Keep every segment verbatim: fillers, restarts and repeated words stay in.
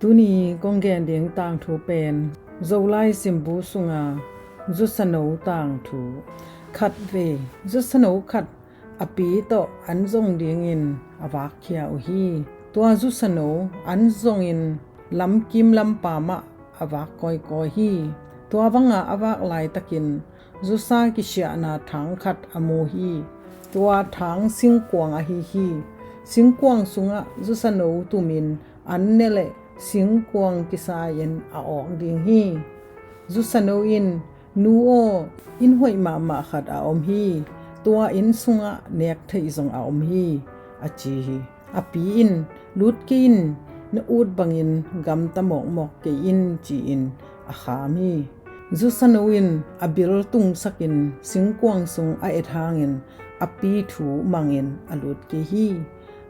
Tuni kong gen ding tangthu pen Zolai simbu sunga zusano tangthu. Khatvei zusano khat a pi tawh an zong dingin a vakkhia uh hi. Tua zusano an zongin lamkim lampam ah a vak kawikawi hi. Tua banga a vak laitakin zusa kisiahna thang khat a mu hi. Tua thang singkuang ahi hi. Singkuang sungah zusano tumin an ne leh singkuang kisai-in a awk ding hi. Zusano in, "Nu aw, inn hoih mahmah khat a om hi. Tua inn sungah nek theih zong a om hi," a ci hi. A pi in, "Lut kei in, na ut bangin gamta mawkmawk kei in," ci-in a kham hi. Zusano in a bil tungsakin singkuang sung a et hangin a pi thu mangin a lut kei hi.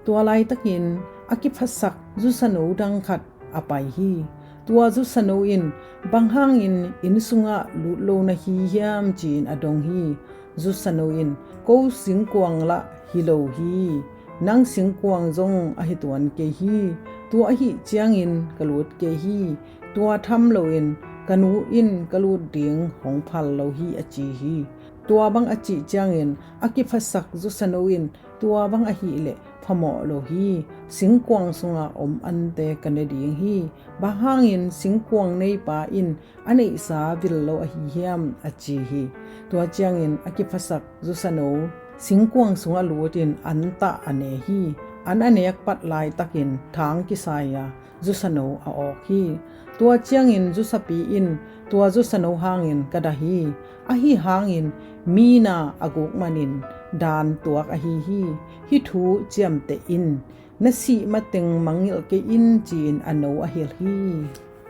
Tua laitakin a kiphasak zusano dang khat a pai hi. Tua zusano in, "Bang hangin inn sungah lut lo na hi hiam?" ci-in a dong hi. Zusano in, "Ko singkuang lah hi lo hi. Nang singkuang zong ahi tuan kei hi. Tua ahih ciangin ka lut kei hi. Tua tham loin ka nu in ka lut ding hong phal lo hi," a ci hi. Tua bang a cih ciangin a kiphasak zusano in, "Tua bang ahih leh phamawh lo hi. Singkuang sunga om ante ka ne ding hi. Bang hangin singkuang neipa in a neihsa vil lo ahi hiam?" a ci hi. Tua ciangin a kiphasak zusano singkuang sungah lutin an tah a ne hi. An a nek pat laitakin thang kisai-a zusano a awk hi. Tua ciangin zusapi in, "Tua zusano hangin ka dah hi. Ahi hangin mi na a guk manin dan tuak ahi hi. Hih thu ciamteh in, na sih mateng mangngilh kei in," ci-in a no a hilh hi.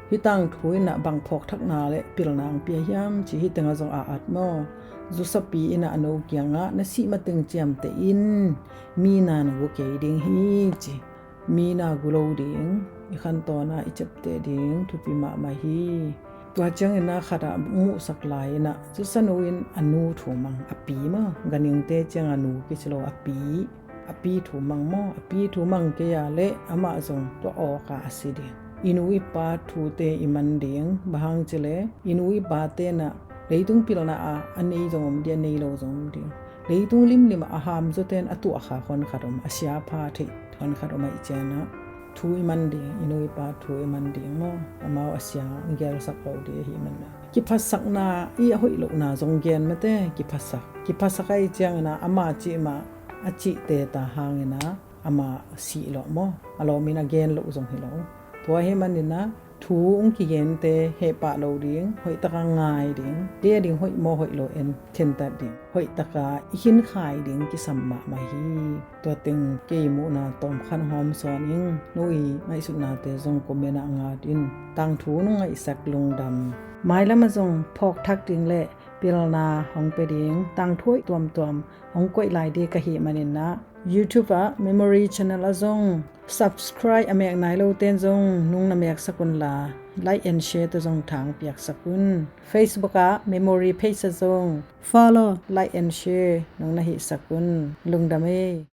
Hih tangthu in ah bang phawkthakna le pilna hong pia hiam cih hih tengah zong a at maw? Zusapi in ah a no kiangah, "Na sih mateng ciamteh in, mi na na gu kei ding hi," ci. Mi na gu lo ding, i khantawn ah i ciapteh ding thupi mahmah hi. Tua ciangin ah khat ah muhsak lai-in ah zusano in a nu thu mang, a pi maw, ganhingte ciang a nu kici lo, a pi, a pi thu mang maw, a pi thu mang kei a leh amah zong tua awk a a si ding. I nu i pa thute i man ding, bang hang cih leh i nu i pate in ah leitung pilna ah a nei zong om ding, a nei lo zong om ding. Leitung limlim ah a hamzawte in a tuahkhak honkhat om, a siapha theih honkhat om ahih ciangin ah thu i man ding, i nu i pa thu i man ding maw, amau a sia gelsak lo ding ahih manin ah. Kiphatsakna i a hoih lohna zong gen mate, kiphatsak. Kiphatsak ahih ciangin ah ama cih mah a cihte ta hangin ah ama sih lo maw, a lawmin a gen loh zong hi lo. Tua ahih manin ah thu hong kigente hehpah lo ding, hoihtaka ngai ding, te a ding hoih maw hoih lo en khentat ding, hoihtaka i khinkhai ding kisam mahmah hi. Tua teng kei muhna tawmkhat hong hawmsawn ing. No i ngaihsutnate zong comment ah ngat in. Tangthu nong ngaihsak lungdam. Mailam ah zong phawkthak ding le pilna hong pia ding, tangthu hoih tuamtuam hong koih lai ding ka hih manin ah, YouTube ah Memory Channel ah zong subscribe a mek nai lote in zong nong na meksak unla, like and share tawh zong thang piaksak un. Facebook ah Memory Page ah zong follow, like and share nong na hihsak un. Lungdam ei.